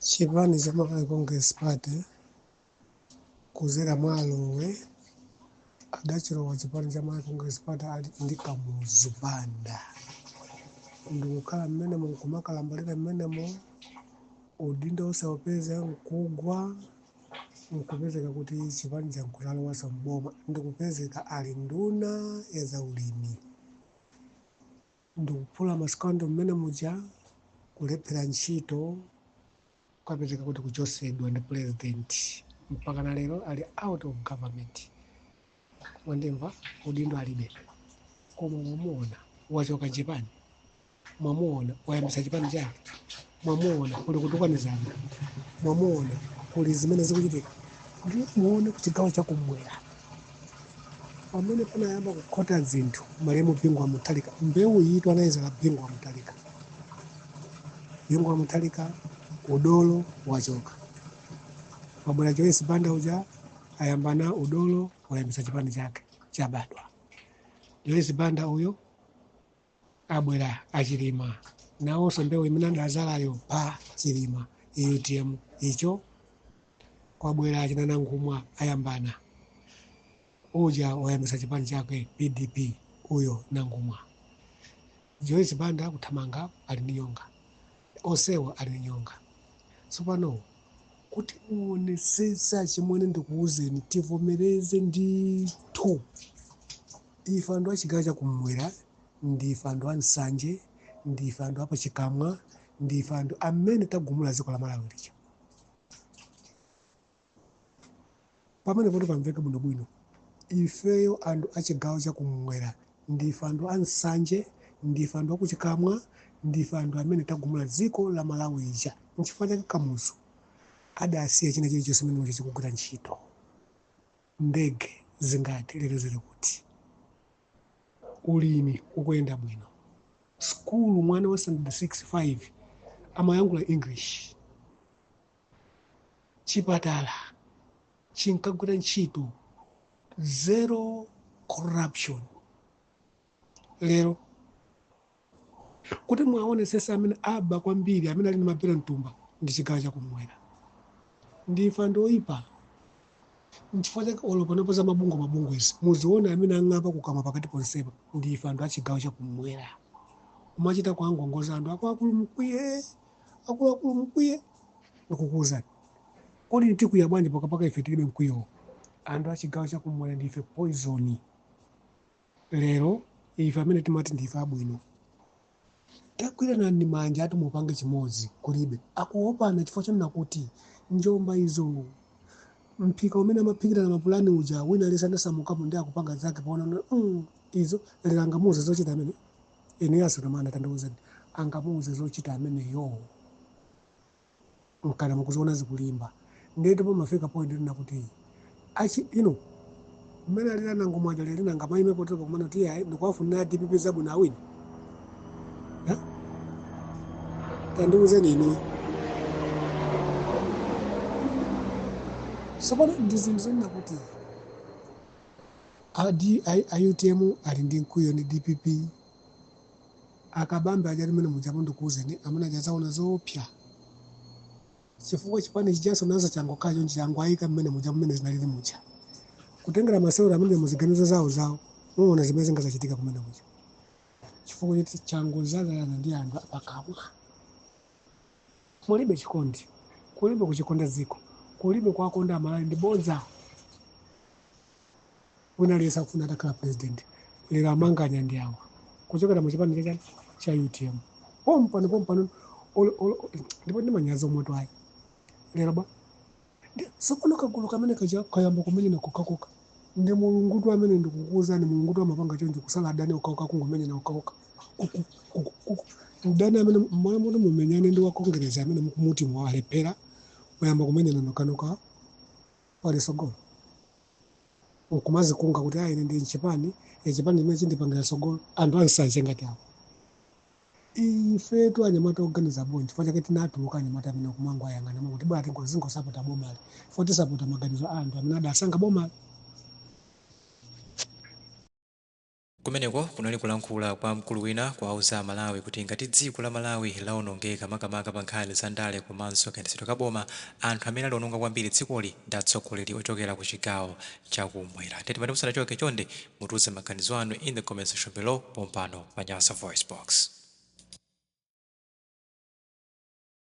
Chipani cha Malawi Congress Party kuzera mwa Alowe adachilowa chipani cha Malawi Congress Party ali ndi Kamuzu Banda ndikukhala mmenemo, nkumakalambalira mmenemo, udindo osaupeza, nkugwa, nkupezeka kuti chipani chankutalowanso mboma, ndikupezeka ali nduna ya zaulimi, ndikuphula ma scandal mmene muja, kulephera ntchito, kwapezeka kuti kuchosedwa ndi president, mpaka na lero ali out of government. Mwandimva? Udindo alibe, koma mwamuona wachoka chipani, mwamuona wayambisa chipani chake, mwamuona kuli kutukwanizana, mwamuona kuli zimene zikuchitika. Ndiye muone kuchigawo chakumwera pamene panayamba kukhota zinthu, malemu Bingu wa Mutharika, mbewu iyi anayizala Bingu wa Mutharika. Bingu wa Mutharika udolo wachoka, wabwera Joyce Banda uja, ayambana udolo, wayambisa chipani chake chabadwa. Joyce Banda uyo abwera achilima, nawonso mbewu imene adazalayo pa Chilima, UTM icho. Kwabwera achina Nankhumwa, ayambana uja, wayambisa chipani chake PDP uyo Nankhumwa. Joyce Banda kuthamanga ali ndi nyonga, onsewa ali ndi nyonga. Tsopano kuti muonesesa chimwene, ndikuwuzeni, tivomereze ndithu, ife anthu achigawo chakumwera ndife anthu ansanje, ndife anthu apachikamwa, ndife anthu amene tagumula dziko la Malawi lija. Pamene poti pamveke bwinobwino, ifeyo anthu achigawo chakumwera ndife anthu ansanje, ndife anthu akuchikamwa, ndife anthu amene tagumula dziko la Malawi ija. Nchifukwa chake Kamuzu adasiya china chilichonse chimene chikugwira ntchito. Ndege zingati lero zili kuti? Ulimi ukuyenda bwino, skulu mwana wa standard 6 5 amayankhula English, chipatala chinkagwira ntchito, zero corruption. Lero kuti mwaonesesa, amene aba kwambiri, amene ali ndi mapira mtumba, ndi chigawo chakumwera. Ndife anthu oyipa. Nchifukwa chake olo panopo za mabungwe, mabungwe izi muziona, amene ang'apa kukamwa pakati ponsepa ndife anthu achigawo chakumwera. Kumachita kuangongoza anthu akuluakulu, mkwiye, akuluakulu mkwiye. Ndikukuwuzani, kodi tikwiya bwanji pakapaka ife tilibe mkwiyo? Anthu achigawo chakumwera ndife poison. Lero ife amene timati ndife abwino, tagwiranani manja ati mupange chimodzi, kulibe. Akuopana chifukwa chonena kuti njomba izo, mphika umene amaphikira na mapulani uja, wina aliyense anasamukapo ndi akupanga zake paona izo. Lero angamuuze zochita amene ine asatamana? Tandiuzeni, angamuuze zochita ameneyo? Mkana mukuziona zikulimba. Ndiye pamafika point lina kuti achi ino mmene alira Nankhumwa aja, lero nanga maime potoka kumana kuti ayi, ndikuwafunira DPP zabwino, awini. Ha? Tandiuzeni inu. Tsopano ndi zinthu zonena kuti a UTM ali ndi mkwiyo ndi DPP. Akabambe aja limene mujapo, ndikuuzeni, amene aja zaona zoopsa, chifukwa chipani chijaso nazo changokhala chonchi, changoayika mmene muja mmene zinalili muja, kutengera masewero amene muziganizo zawo zawo. Muona zimene zingazachitika kumene muja, chifukwa choti changozalana ndi anthu apakamwa. Mulibe chikondi, kulibe kuchikonda dziko, kulibe kuwakonda Amalawi, ndi bodza. Wina aliyense akufuna atakhala president. Lero amanganya ndi awa kuchokera mu chipani chachani cha UTM, pompano pompano, ndipo ndi manyazi omwe ayi lero ba. Tsopano kagulu kamene kaja kayamba kumenyana kokakoka ndi Mulungutu amene ndikukuwuzani. Mulungutu amapanga choncho, kusala adani okaoka, kungomenyana okaoka, kuku kuku kuku. Mdani amene mmalo moti mumenyane ndi wakongereza amene mukumuti mwalephera, muyamba kumenyana nokanoka, pali sogolo? Nkumazikunga kuti ayi, ine ndi mchipani, chipani chimene chindipangira sogolo. Anthu ansanje ngati awo, ifetu anyamata oganiza bwino, chifukwa chake tinatuluka anyamata amene kumango ayang'ana kuti bwana tingozingosapota bomali, chifukwa tisapota maganizo a anthu amene adasankha bomali. Kumeneko kunali kulankhula kwa mkulu wina kuwauza Amalawi kuti ngati dziko la Malawi lawonongeka makamaka pa nkhani za ndale komanso kayendetsedwe ka boma, anthu amene aliononga kwambiri dzikoli ndi atsogoleri ochokera ku chigawo chakumwera. Tete pati musanachoke, chonde mutiuze maganizo anu in the comment section below pompano pa Nyasa Voice Box.